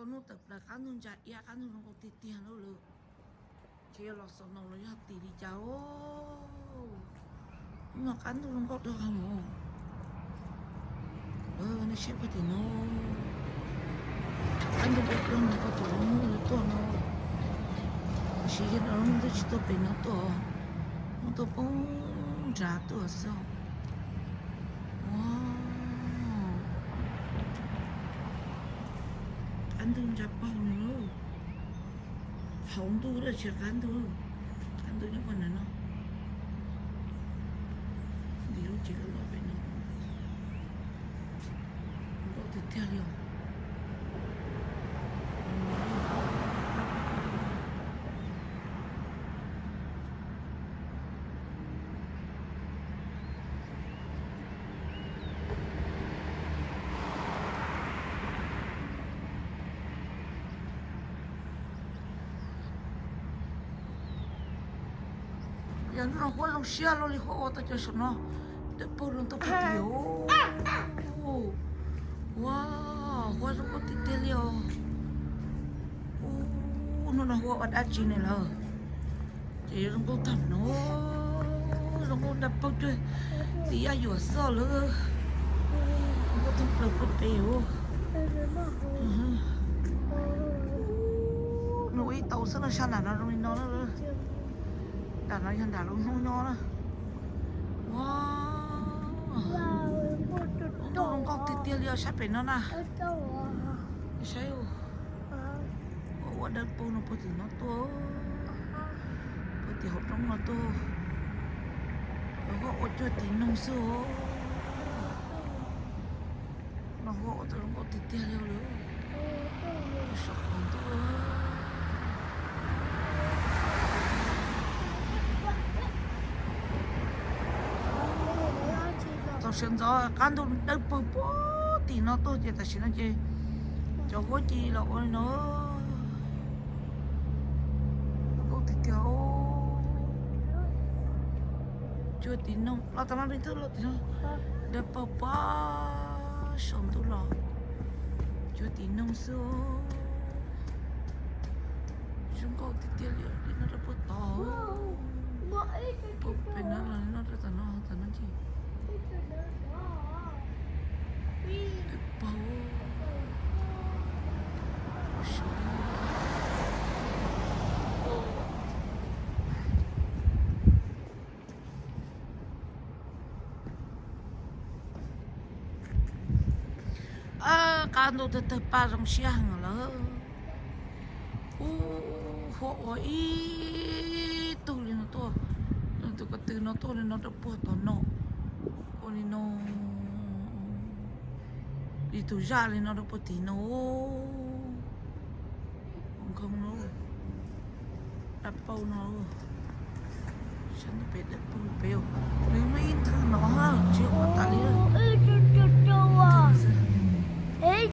Hnub tawm plaws qab ntuj ntsa iab, qab ntuj zoo nkauj tiag tiag lawm. Ces yog los xaus no los yog tim li cas os. Hnub no qab ntuj zoo nkauj dhau heev os. Nej saib puag tim no, qab ntuj ploog ploog no, koj tus lub hnub yuav tuaj no. Tiam sis yog no lub hnub twb tsis tuaj pem no tuaj, hnub tuaj poob nrad tuaj xwb. Ua, qab ntuj ntsa paug no. Thaum ntuj lawm tsis qab ntuj, qab ntuj nyob puag nram no. Nti lub tsev loj loj pem no, nkauj tiag tiag li os. Yog hnub no huab zoo siab luaj li huab ua tau cov saum no, dawb paug zoo tuaj puag tim. Ua, huab zoo nkauj tiag tiag li os. Ub, hnub no huab ua dab tsi ne lawm? Ces yuav zoo nkauj tag no, zoo nkauj dawb paug cuag tim yaj yuam xwb lawm. Zoo nkauj tag plaws puag pem os. Nws ua ib tau xwb no, sab nram no zoo li no na. Nram no yog nram lub hnub nyob na. Ua, zoo nkauj tiag tiag li os, saib pem no na. Saib, ua dawb paug no puag tim no tuaj, puag tim hauv roob no tuaj. Huab ua cuag tim noog xwb os. No huab ua tau zoo nkauj tiag tiag li lawm. Saum qaum ntuj. Thaum sawv ntxov qab ntuj dawb paug puag tim no tuaj ces tam sim no ces cov huab cia li los ua li no. Nkauj tiag tiag. Cuag tim noog los tau no li ntawd, los tim no dawb paug puag saum ntuj los, cuag tim noog xwb. Zoo nkauj tiag tiag li, li no rau puag tod. Puag pem no los li no rau tom no, tom no ces dawb paug. Qab ntuj tawg tawg paj zoo siab heev lawm. Ub, huab ua ib tug li no tuaj, tus ko tw no tuaj li no rau puag tom no, ua li no, li tus zaj li no rau puag tim no. Nkhoos no, dawb paug no, saib ntawm pem dawb paug pem, nws muaj ib nthwv no tsis ua tas li.